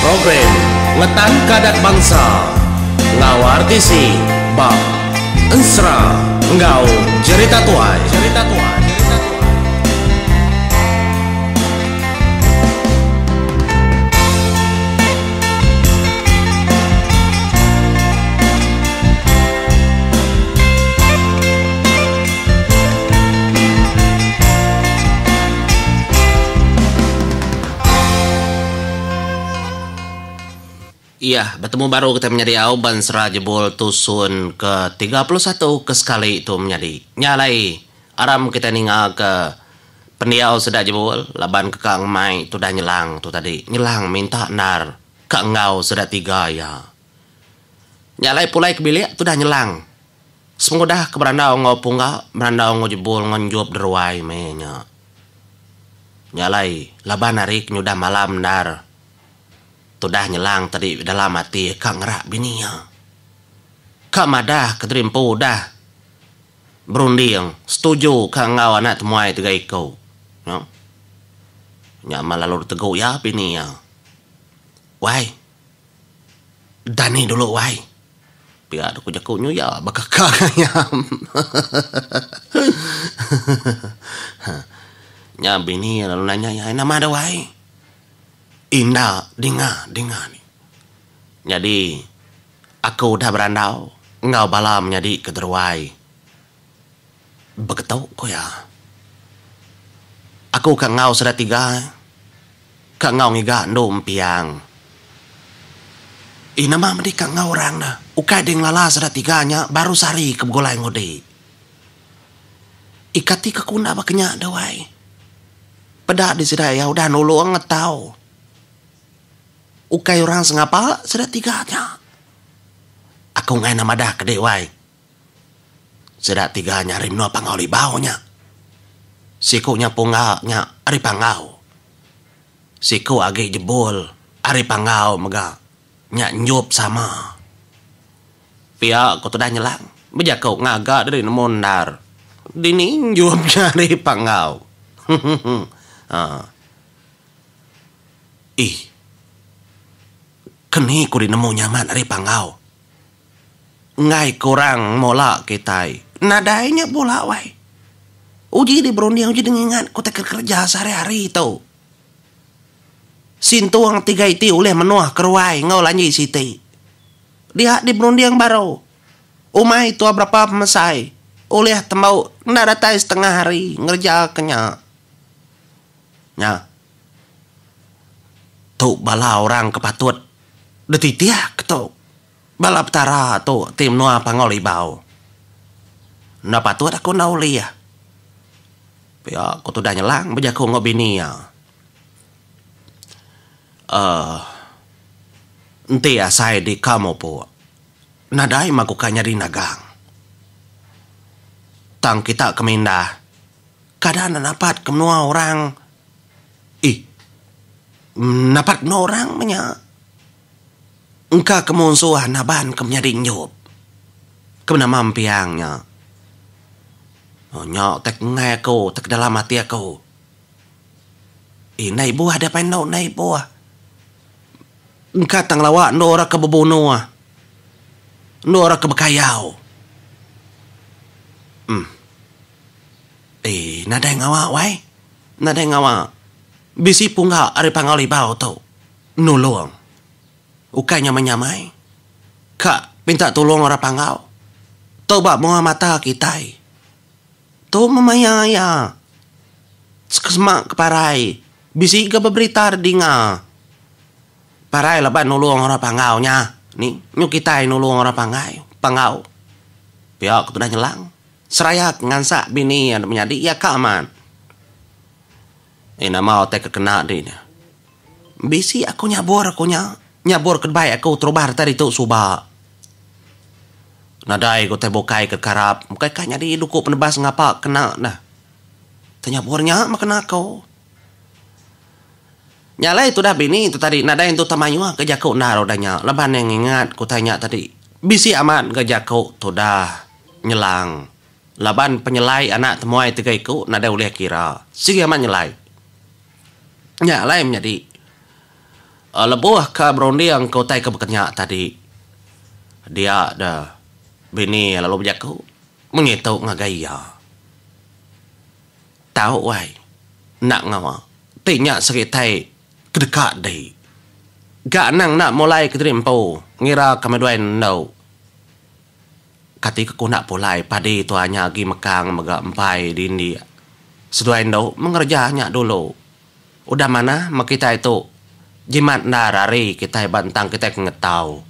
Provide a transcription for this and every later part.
Program Ngetanka Adat Bansa enggau RTC ba Ensera enggau Jerita Tuai. Iya, betemu baru kitai menyadi au Bensera Jebul Tusun ke 31 ke sekali tu menyadi. Nya alai aram kitai ninga ke pendiau sida Jebul laban ke ka ngemai tudah nyelang tu tadi. Nyelang minta endar ka enggau sida tiga iya. Nya alai pulai ke bilik tudah nyelang. Sepengudah ke berandau enggau Pungga, berandau enggau Jebul enggau Enjup deruai meh nya. Nya alai laban hari ke nyudah malam endar tudah nyelang tadi dalam ati ka ngerak bini iya. Ka madah ke diri empu udah berunding setuju ka enggau anak temuai tiga iku. Nya. Nya mah lalu ditegu iya bini iya. Wai. Dani dulu wai. Pia ku jaku nyuya baka ka ngayam. Nya bini lalu nanya iya, nama deh wai? Inda dinga dinga ni. Nyadi aku udah berandau enggau bala menyadi ke deruai. Beketu ku iya. Aku ka enggau sida tiga ka enggau ngiga endu empiang. Ih nama medi ka enggau orang ne ukai deh ngelala sida tiga nya baru sehari ke begulai enggau di. Ih kati ka ku enda baka nya deh wai. Peda di sida iya udah nulung ngetau. Ukai orang sengapa sida tiga nya. Aku enggai enda madah ke deh wai. Sida tiga nya ari menua Panggau Libau nya. Siku nya Pungga nya ari Panggau. Siku agi Jebul ari Panggau mega nya Enjup sama. Pia ku tudah nyelang bejaku ngaga diri nemu endar dini Enjup nya ari Panggau. Haa. Ih. Keni ku diri nemu nya amat ari Panggau. Enggai ke orang mula kitai. Nadai nya bula wai. Uji di berunding uji di ngingat ku tai kereja sehari-hari tu. Sintung tiga iti ulih menuh keruai enggau lanji siti. Dia di berunding baru. Umai tua berapa pemesai ulih tembu enda datai setengah hari ngereja ke nya. Nya. Tu bala orang ke patut dititih ke tu. Bala Petara tu ti menua Panggau Libau. Enda patut aku enda ulih. Pia ku tudah nyelang bejaku enggau bini iya. Uhh enti asai di ka mupuk nadai mah ku ka nyadi nagang. Tang kita ke mindah kada enda napat ke menua orang. Ih napat menua orang meh nya. Engka ke munsuh naban ke menyadi Enjup ke benama Empiang nya. Oh nya utai ke enggai aku utai ke dalam ati aku. Ih enda ibuh deh apai endu enda ibuh. Engka tang lawa endu orang ke bebunuh. Endu orang ke bekayau. Em. Ih nadai ngawa wai. Nadai ngawa. Bisi pungga ari Panggau Libau tu. Nulung. Ukai nyamai-nyamai. Ka minta tulung orang Panggau. Tu ba mua mata kitai. Tu memaya iya. Sema ke parai. Bisi ga beberita didinga. Parai laban nulung orang Panggau nya. Ni nyu kitai nulung orang Panggai, Panggau. Pia ku tudah nyelang. Seraya ke ngansak bini iya menyadi iya ka amat. Eh nama utai ke kena di nya. Bisi aku nyabur aku nya. Nyabur ke debai aku terubah datai ditu suba. Nadai ga utai bukai ke karap. Bukai ka nyadi duku penebas ngapa kena dah. Te nyabur nya meh kena aku. Nya alai tudah bini tu tadi nadai entu tamayuh ke jaku endar udah nya laban iya ngingat ke utai nya tadi. Bisi amat ga jaku tudah nyelang laban penyelai anak temuai tiga iku nadai ulih kira. Sigi amat nyelai. Nya alai menyadi. Lebuh ke berunding ke utai ke baka nya tadi, dia deh bini lalu bejaku munyi tu ngagai iya. Tau wai, enda ngawa ti nya seritai ke deka dei. Ga anang enda mulai kediri empu ngira kami duai endu. Kati ke ku enda pulai padi tua nya agi mekang mega empai dindik. Seduai endu mengereja nya dulu. Udah manah meh kitai tu jimat endar ari kitai ba entang kitai ke ngetau.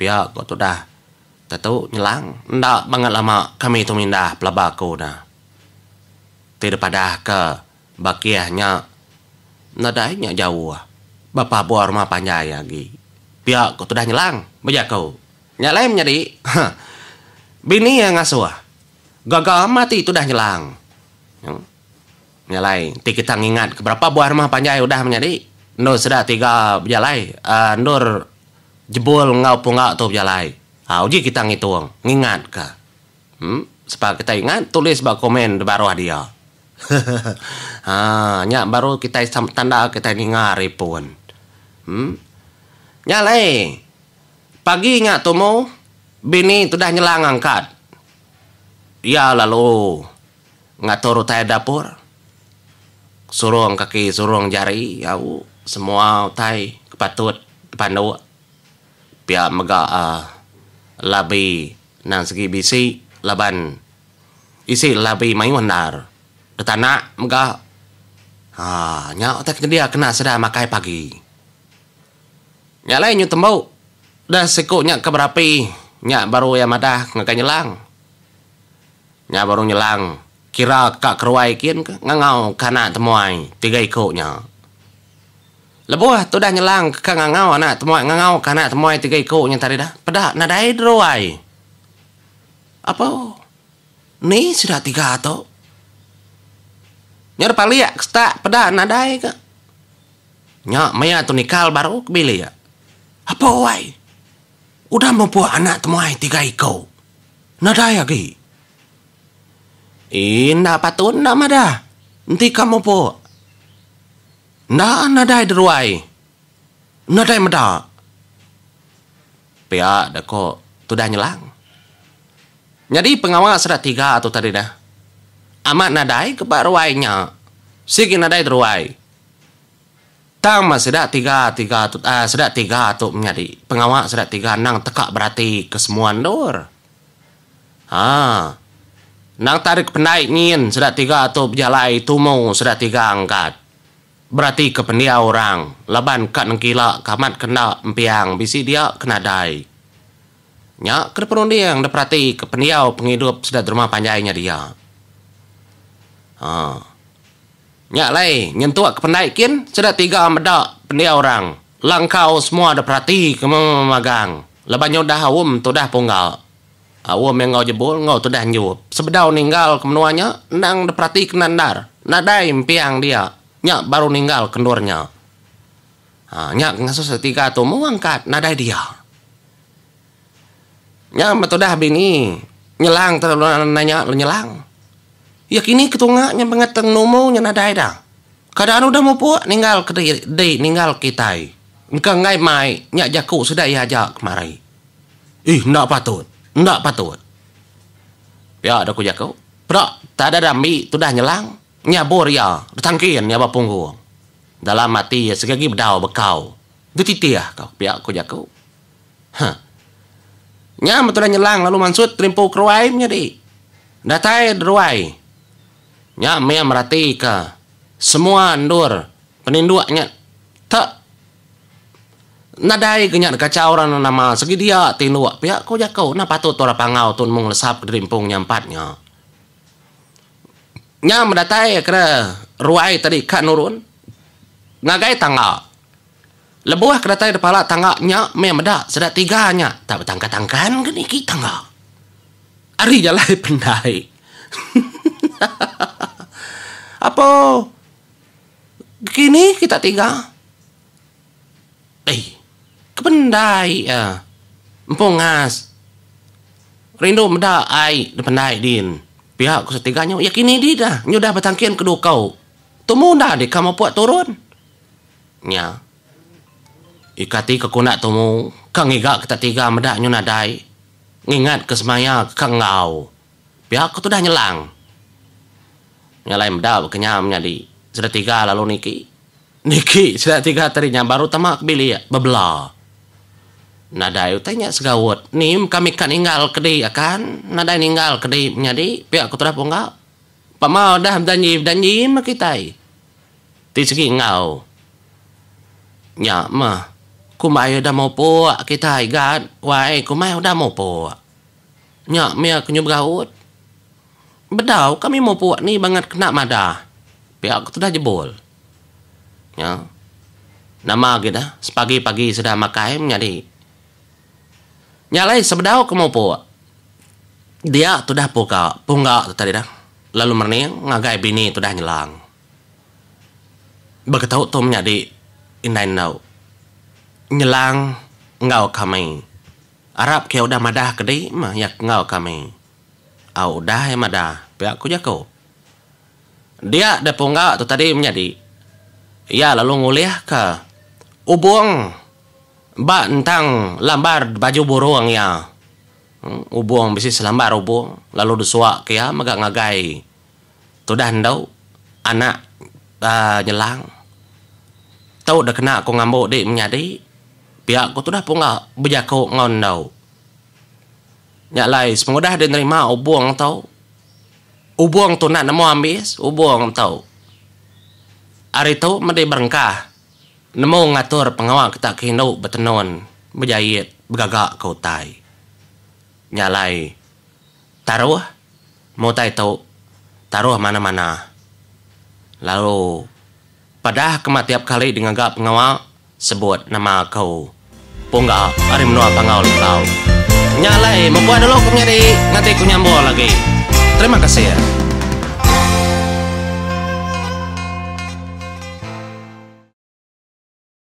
Pia ko tudah tetu nyelang enda bangat lama kami tu mindah pelaba aku ne. Ti dipadah ke bakih nya nadai nya jauh ba pabur rumah panjai agi. Pia ko tudah nyelang bejaku. Nya alai menyadi bini iya ngasuh gaga mati tudah nyelang. Nya alai, enti kita ngingatka berapa buah rumah panjai udah menyadi endur sida tiga bejalai endur jebul enggau pungga tu bejalai. Ha uji kita ngitung, ngingatka. Em sapa kita ingat tulis ba komen di baruh dia. Ha nya baru kitai tanda kitai ninga ari pun. Em nya alai pagi nya tumu bini tudah nyelang angkat. Iya lalu. Ngatur utai dapur, surung kaki surung jari au semua utai ke patut dipanduk. Pia mega uhh labi nang sigi bisi laban isi labi mayuh endar. Ditanak mega uhh nya utai ke nyedia kena sida makai pagi. Nya alai nyu tembu deh siku nya ke berapi nya baru iya madah ngagai nyelang. Nya baru nyelang kira ka keruai kin ke ngangau ka anak temuai tiga iku nya. Lebuh tudah nyelang ke ka ngangau anak temuai ngangau ka anak temuai tiga iku nya tadi dah peda nadai deruai. Apo ni sida tiga tu. Nya dep alik ke setak peda nadai ka. Nya maya tu nikal baru ke bilik. Apo wai udah mupuk anak temuai tiga iku. Nadai agi. Enda patut enda madah enti ka mupuk. Enda nadai deruai. Nadai meda. Pia da ko tudah nyelang. Nyadi pengawa sida tiga tu tadi dah. Amat nadai ke ba ruai nya. Sigi nadai deruai. Tang meh sida tiga tiga tu aaa sida tiga tu menyadi pengawa sida tiga endang teka berati ke semua endur. Haa. Endang tarik pendai nyin sida tiga tu bejalai tumu sida tiga angkat. Berati ke pendiau orang laban ka nengkila ke amat ke enda empiang bisi dia ke nadai. Nya ke diperunding diperati ke pendiau pengidup sida derumah panjai nya dia. Haa. Nya alai, nyentuk ke pendai kin, sida tiga meda pendiau orang. Langkau semua da perati ke memagang laban nya udah aum tudah pungga. Aum iya enggau jebul enggau tudah enjup. Sebedau ninggal ke menua nya, endang da perati ke endar. Nadai empiang dia, nya baru ninggal ke endur nya. Ha, nya ke ngasuh sida tiga tu mung angkat nadai dia. Nya meh tudah bini nyelang te nanya lalu nyelang. Iya kini ke tunga nya bengat numu nya nadai da. Keadaan udah mupuk ninggal ke dei ninggal kitai. Engka enggai mai nya jaku sida iya aja kemari. Ih enda patut. Enda patut. Pia da ku jaku. Peda tada da ambi tudah nyelang nyabur iya betangkin iya ba punggung. Dalam ati iya sigi agi bedau bekau. Dititih ka pia ku jaku. Huh. Nya meh tudah nyelang lalu mansut terimpu keruai menyadi. Datai deruai. Nya meh meratika semua endur peninduk nya te nadai ga nya dikachau orang nama segi dia tinduk pia ku jaku enda patut orang Panggau tu nemu ngelesap kediri empu nyampat nya. Nya meh datai ke ruai tadi ka nurun ngagai tangga. Lebuh ke datai depala tangga nya meh meda sida tiga nya tak betangkan-tangkan ke niki tangga. Ari jalai pendai. Apo kini kita tiga. Ei ke pendai iya empu ngas. Rindu meda ai dependai din. Pia ku sida tiga nya iya kini di dah nyudah betangkin ke dukau. Tumu enda deka mupuk turun. Nya. Ika ti ke ku enda tumu ka ngiga kita tiga meda nyu nadai ngingat ke semaya ke ka enggau. Pia ku tudah nyelang. Nya alai meda baka nya menyadi sida tiga lalu niki. Niki sida tiga tadi nya baru tama ke bilik bebela. Nadai utai nya segaut ni kami ka ninggal ke di akan nadai ninggal ke di menyadi pia ku tudah pungga. Pama udah bedanji bedanji meh kitai. Ti sigi enggau. Nya meh. Kumbai udah mupuk kitai gat wai kumbai udah mupuk. Nya mih aku nyu begaut. Bedau kami mupuk ni bangat kena madah. Pia ku tudah jebul. Nya. Nama agi dah sepagi-pagi sida makai menyadi. Nya alai sebedau ke mupuk dia tudah puga pungga tu tadi dah lalu merening ngagai bini tudah nyelang. Beketu tu menyadi indai endu nyelang enggau kami. Arap ke udah madah ke di meh iya ke enggau kami. Au udah iya madah pia ku jaku. Dia da pungga tu tadi menyadi iya lalu ngulihka ubung ba entang lambar baju burung iya. Ubung bisi selambar ubung lalu disuaka iya mega ngagai. Tudah endu anak nyelang. Tu da kena ku ngambu di menyadi pia ku tudah pungga bejaku enggau endu. Nya alai sepengudah deh nerima ubung tu, ubung tu enda nemu ambis ubung tu. Ari tu meh deh berengkah nemu ngatur pengawa kita ke indu betenun, bejait, begaga ke utai. Nya alai taruh. Meh utai tu taruh manah-manah lalu padah ke meh tiap kali digaga pengawa sebut nama aku Pungga ari menua Panggau Libau. Nya alai mupuk dulu ku menyadi nganti ku nyambung lagi. Terima kasih.